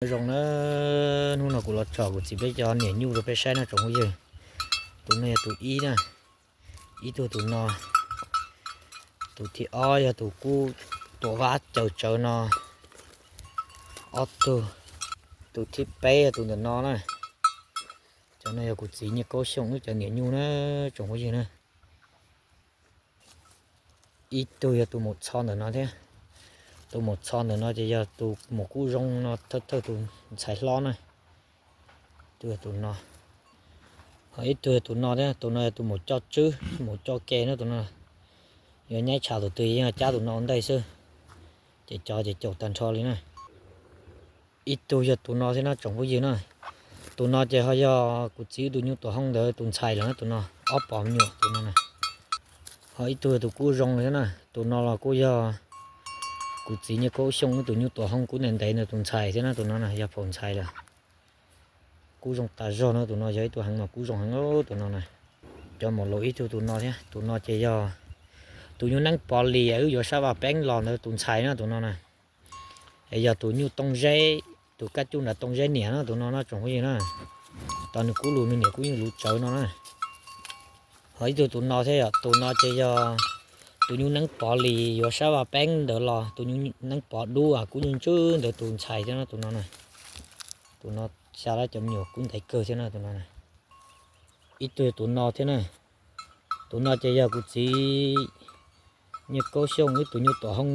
Nyob zoo na, hnub no kuv los tsom kuv txiv peb cov niam nyuj rau peb saib no tsoom phooj ywg. Tus no yog tus ib na, ib tug tus no, tus thib ob yog tus kub tuam vab caws tsawv no, ob tug, tus thib peb yog tus ntawm no na. Cov no yog kuv txiv Nyiaj Kaub Xyooj wb cov niam nyuj na, tsoom phooj ywg na. Ib tug yog tus maum txho ntawm no thiab. Tus maum txho ntawm no ces yog tus maum kub zoo no thawj thawj tus ntxhais hlob na. Tus yog tus no. Ho ib tug yog tus no thiab, tus no yog tus maum coj tswb, maum coj ke na tus no. Yuav nyaib tshav tus twg yeej cab tus no ua ntej xwb. Ces cov ces caum tag nrho li na. Ib tug yog tus no thiab no tsoom phooj ywg na. Tus no ces ho yog kuv txiv tus nyuj tuam hooj ntawd tus ntxhais lawm na tus no, ob pom me nyuam tus no na. Ho ib tug yog tus kub zoo thiab na, tus no los kuj yog kuv txiv Nyiaj Kaub Xyooj wb tus nyuj tuam hooj kub ntev ntev ntawd tus ntxhais thiab na tus no na, yog phaum ntxhais lawm. Kub zoo tas zog no tus no yog ib tug heev mas kub zoo heev tus no na. Cov maum laus ib tug tus no thiab, tus no ces yog tus nyuj neeb pov lis wb yuav sab vaj peeb los ntawd tus ntxhais na tus no na. Es yog tus nyuj tooj zeb, tus kab cuj nram tooj zeb niam no tus no no tsoom phooj ywg na. Tos nws kub lus nws niam kub nyuj lus tsawv no na. Ho ib tug tus no thiab yom, tus no ces yog tus nyuj neeb pov lis yuav sab vaj peeb ntawd los, tus nyuj neeb pov dub kub nyuj ntswb ntawd tus ntxhais thiab no tus no na. Tus no xya lab cov me nyuam kub ntev kawg thiab no tus no na. Ib tug yog tus no thiab na. Tus no ces yog kuv txiv Nyiaj Kaub Xyooj wb tus nyuj tuam hooj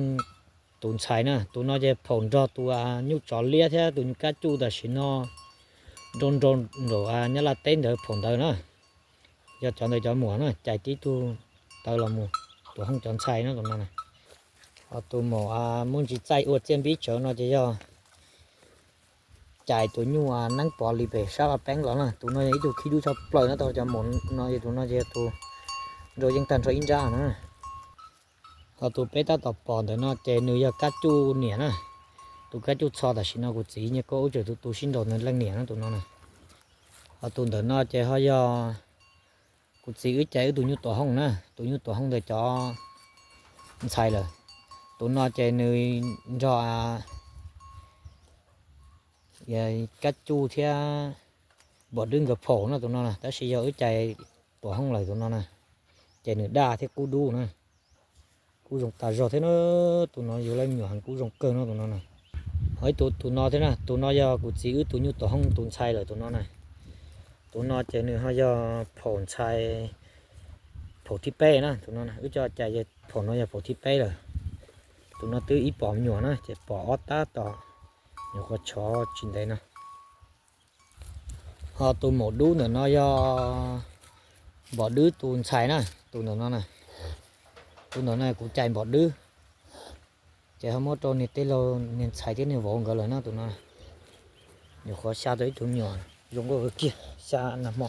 tus ntxhais na. Tus no ces phaum nrog tus nyuj tsov liab thiab tus nyuj kab cuj tam sim no nrau nrau nraum Nyab Laj teb ntawd phaum ntawd na. Yog cov ntawd cov muam na, cais tib tug tawv los mus tuam hooj cov ntxhais no tus no na. Ho tus maum muaj ntsis txaij ua txiaj npib tsawv no ces yog cais tus nyuj neeb pov lis pem sab vaj peeb los na. Tus no yog ib tug khib dub tshaj plaws no tau cov maum no, yog tus no ces yog tus nrau yeej tag nrho ib nrab na. Ho tus peb tab tom pom ntawm no ces nws yog kab cuj niam na. Tus kab cuj txho tam sim no kuv txiv Nyiaj Kaub wb tseem tu tu sib nraus nws leej niam no tus no na. Ho tus ntawm no ces ho yog kuv txiv wb cais wb tus nyuj tuam hooj na, tus nyuj tuam hooj ntawd cov ntxhais lawm. Tus no ces nws nrog kab cuj thiab npom dub nkawd phaum no tus no na, tab sis yog wb cais tuam hooj lawm tus no na. Ces nws daj thiab kub dub na. Kub zoo tas zog thiab na. Tus no yug lab me nyuam heev kub zoo kawg no tus no na. Ho ib tug tus no thiab na, tus no yog kuv txiv wb tus nyuj tuam hooj tus ntxhais lawm tus no na. Tus no ces nws ho yog phaum ntxhais, phaum thib peb na tus no na. Wb coj cais phaum no yog phaum thib peb lawm. Tus no twb ib pom me nyuam na ces pom ob tab tom nyuam qhuav tshov tsis ntev no. Ho tus maum dub ntawm no yog npom dub tus ntxhais na, tus ntawm no na. Tus ntawm no kuv cais npom dub, ces ho muab rau niag tij laug niag ntxhais thiab niag vauv nkawd lawm no tus no. Nyuam qhuav xya tau ib tug me nyuam zoo nkauj kawg kiag, xya nag hmo.